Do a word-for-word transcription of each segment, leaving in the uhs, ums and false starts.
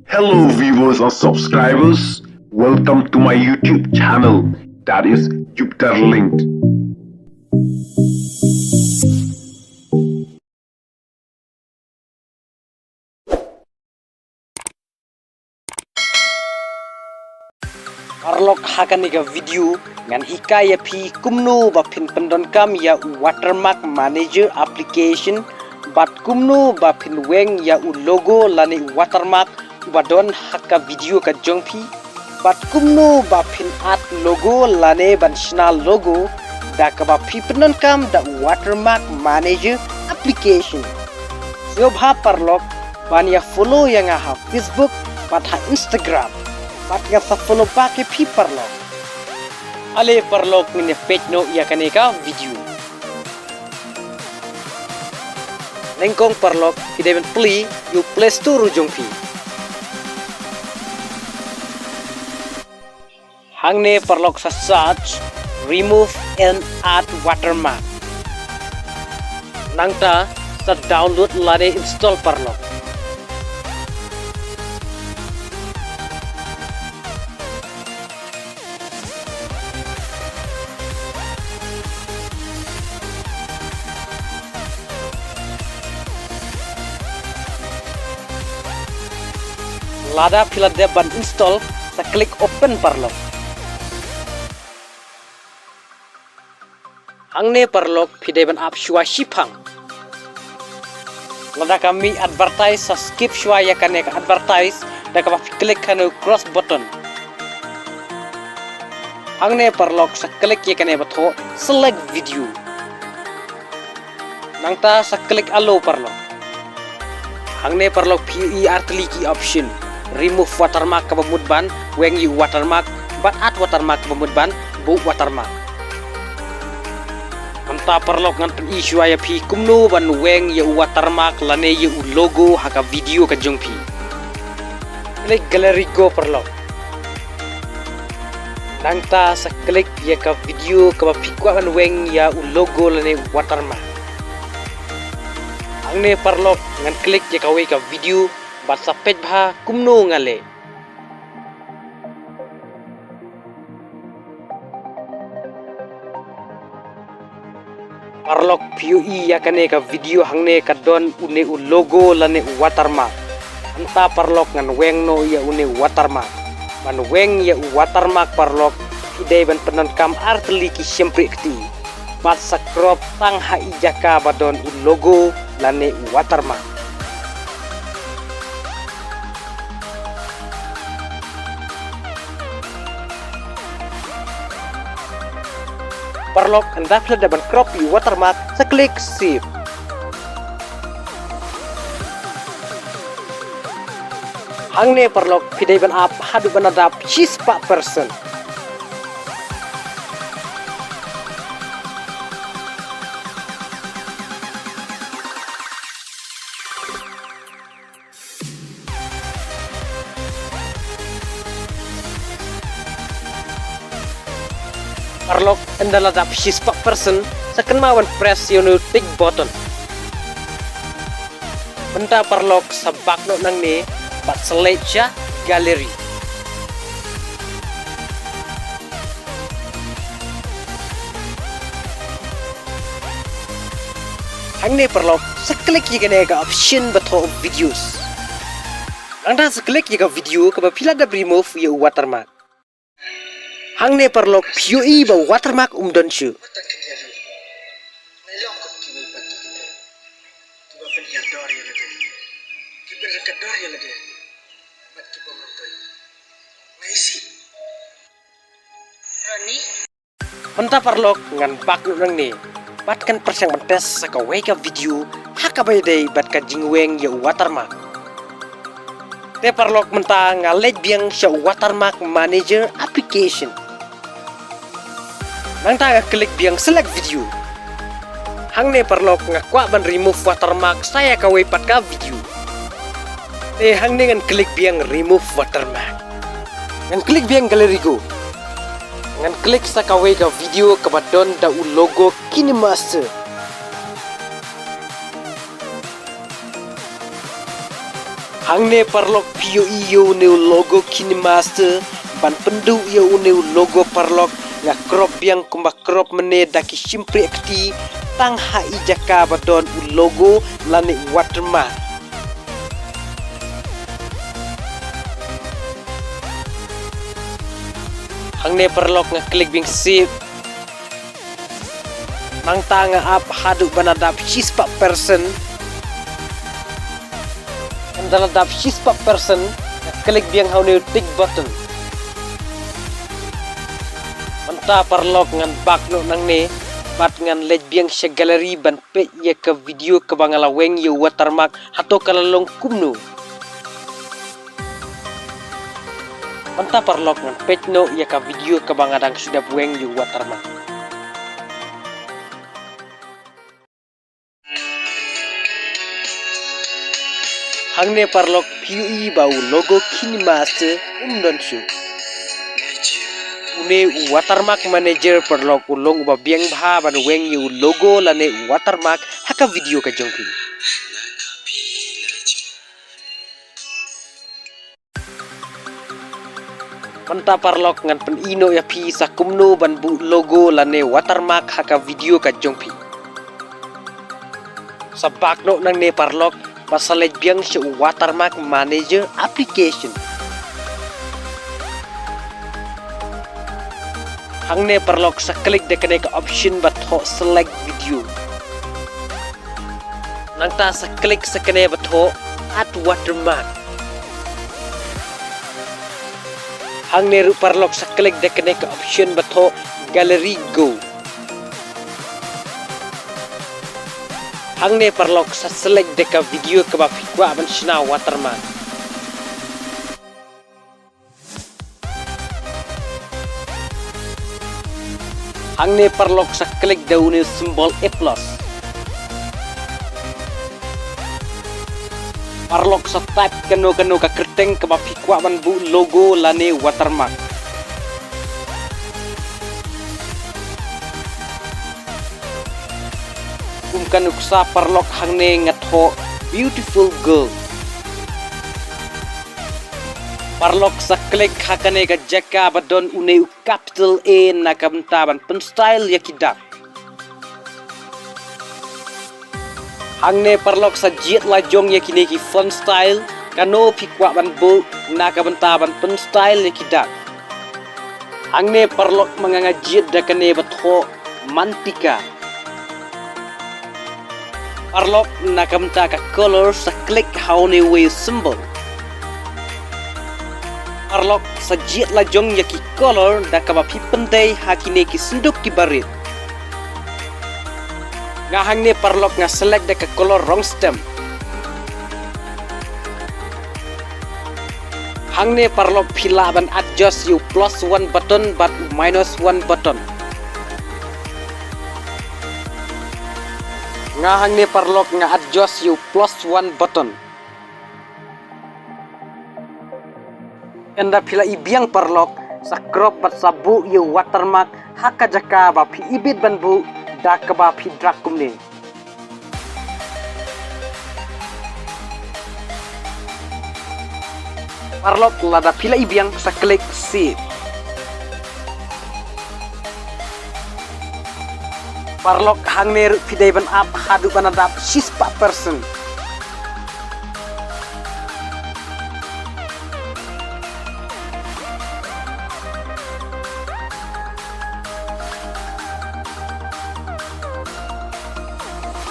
Hello viewers and subscribers, welcome to my YouTube channel, that is Jupiter Linked. Paralok, ha kane ka video ngan hikai ïa phi kumno ba phin pyndonkam ïa u Watermark Manager application, bad kumno ba phin weng ïa u logo lane u watermark uba don ha ka video ka jong phi, bad kumno ba phin add logo lane ban shna logo da kaba phi pyndonkam da u Watermark Manager application. Sngewbha paralok ban ïa follow ïa nga ha Facebook bad ha Instagram, bad ngan sa follow back ïa phi paralok. Ale paralok, ngin ïa peit noh ïa kane ka video. Nyngkong paralok, phi dei ban plie ïa u Play Store u jong phi. Hangne paralok sa search remove and add watermark. Nangta sa download lane install paralok. Lada phi la dep ban install, sa klik open paralok. Hangne paralok phi dei ban ap shuwa shiphang. Lada ka mih advertise, sa skip shuwa ïa kane ka advertise da kaba phi klik kane u cross button. Hangne paralok sa klik ïa kane ba thoh select video. Nangta sa klik allow paralok. Hangne paralok phi ïohi artylli ki option. Remove watermark kaba mut ban weng ïa u watermark, bad add watermark kaba mut ban buh watermark. Mynta paralok ngan pyni shuwa ïa phi kumno ban weng ïa u watermark lane ïa u logo ha ka video ka jong phi. Klik gallery go paralok. Nangta sa klik ïa ka video kaba phi kwah ban weng ïa u logo lane u watermark. Hangne paralok ngan klik ïa kawei ka video bad sa peit bha kumno nga leh. Paralok phi ïohi ïa kane ka video hangne ka don une u logo lane u watermark. Mynta paralok ngan weng noh ïa une u watermark. Ban weng ïa u watermark paralok phi dei ban pyndonkam artylli ki shympriahkti. Bad sa crop tang ha i jaka ba don u logo lane u watermark. Paralok, ynda phi la dep ban crop ïa u watermark, sa klik save. Hangne paralok phi dei ban ap haduh ban da dap shispah percent. Paralok, ynda la dap shispah percent, sa kynmaw ban press ïa une u tick button. Mynta paralok sa back noh nangne bad sa leit sha gallery. Hangne paralok sa klik ïa kane ka option ba thoh videos. Nangta sa klik ïa ka video kaba phi la dep remove ïa u watermark. Hangne paralok phi ïohi ba u watermark um don shuh. Mynta paralok ngan back noh nangne bad ngan pyrshang ban test sa kawei ka video ha kaba ïadei bad ka jingweng ïa u watermark. Te paralok mynta nga leit biang sha u Watermark Manager application. Nangta nga klik biang select video. Hangne paralok nga kwah ban remove watermark sa ïa kawei pat ka video. Te hangne ngan klik biang remove watermark. Ngan klik biang gallery go. Ngan klik sa kawei ka video kaba don da u logo KineMaster. Hangne paralok phi ïohi ïa une u logo KineMaster. Ban pynduh ïa une u logo paralok, nga crop biang kumba crop mynne da ki shympriahkti, tang ha i jaka ba don u logo lane u watermark. Hangne paralok nga klik biang save. Nangta nga ap haduh ban da dap shispah percent. Ynda la dap shispah percent, nga klik biang ha une u tick button. Mynta paralok ngan back noh nangne bad ngan leit biang sha gallery ban peit ïa ka video kaba nga la weng ïa u watermark, hato ka la long kumno. Mynta paralok ngan peit noh ïa ka video kaba nga dang shu dep weng ïa u watermark. Hangne paralok phi ïohi ba u logo KineMaster um don shuh. Une u watermark manager paralok u long uba biang bha ban weng ïa u logo lane u watermark ha ka video ka jong phi. Mynta paralok ngan pyni noh ïa phi sa kumno ban buh logo lane watermark ha ka video ka jong phi. Sa back noh nangne paralok, ba sa leit biang sha u watermark manager application. Hangne paralok sa klik da kane ka option ba thoh select video. Nangta sa klik sa kane ba thoh add watermark. Hangne ruh paralok sa klik da kane ka option ba thoh gallery go. Hangne paralok sa select da ka video kaba phi kwah ban shna watermark. Hangne paralok sa klik da une u symbol A plus. Paralok sa type kano kano ka kyrteng kaba phi kwah ban buh logo lane watermark. Kum ka nuksa paralok hangne nga thoh beautiful girl. Paralok sa klik ha kane ka jaka ba don une u capital A na ka bynta ban pynstyle ïa ki dak. Hangne paralok sa jied la jong ïa kine ki font style, kano phi kwah ban buh na ka bynta ban pynstyle ïa ki dak. Hangne paralok ma nga nga jied da kane ba thoh Mantika. Paralok na ka bynta ka color sa klik ha une uwei u symbol. Paralok sa jied la jong ïa ki color da kaba phi pyndei ha kine ki synduk kiba rit. Nga hangne paralok nga select da ka color rong stem. Hangne paralok phi lah ban adjust ïa u plus one button bad u minus one button. Nga hangne paralok nga adjust ïa u plus one button. Ynda phi la i biang paralok, sa crop bad sa buh ïa u watermark ha ka jaka ba phi ibit ban buh da kaba phi drag kumne. Paralok lada phi la i biang sa klik save. Paralok hangne ruh phi dei ban ap haduh ban da dap shispah percent.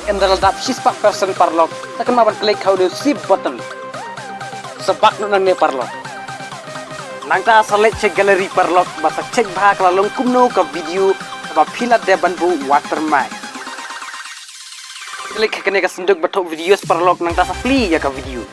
Ynda la dap shispah percent paralok, sa kynmaw ban klik ha une u save button. Sa back noh nangne paralok. Nangta sa leit sha gallery paralok ba sa check bha ka la long kumno ka video kaba phi la dep ban buh watermark. Klik ha kane ka synduk ba thoh videos paralok nangta sa plie ïa ka video.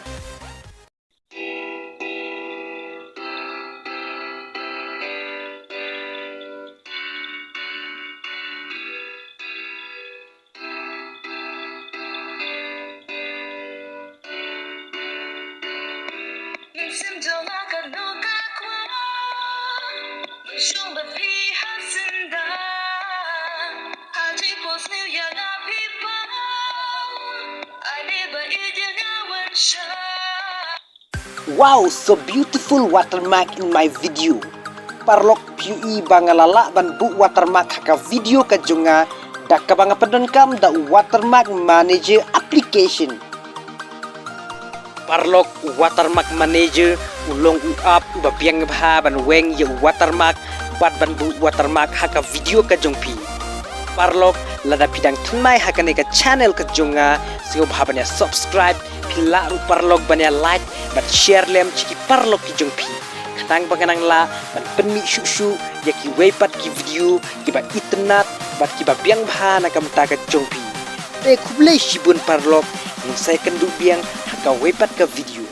Wow, so beautiful watermark in my video. Paralok, phi ïohi ba nga la lah ban buh watermark ha ka video ka jong nga da kaba nga pyndonkam da u Watermark Manager application. Paralok, u Watermark Manager u long u app uba biang bha ban weng ïa u watermark bad ban buh watermark ha ka video ka jong phi. Paralok, lada phi dang thymmai ha kane ka channel ka jong nga, sngewbha ban ïa subscribe, phi lah ruh paralok ban ïa like bad share lem sha ki paralok ki jong phi, khnang ba ngan nang lah ban pynmih shuh shuh ïa kiwei pat ki video kiba itynnat bad kiba biang bha na ka bynta ka jong phi. Te khublei shibun paralok, ngin sa ïakynduh biang ha kawei pat ka video.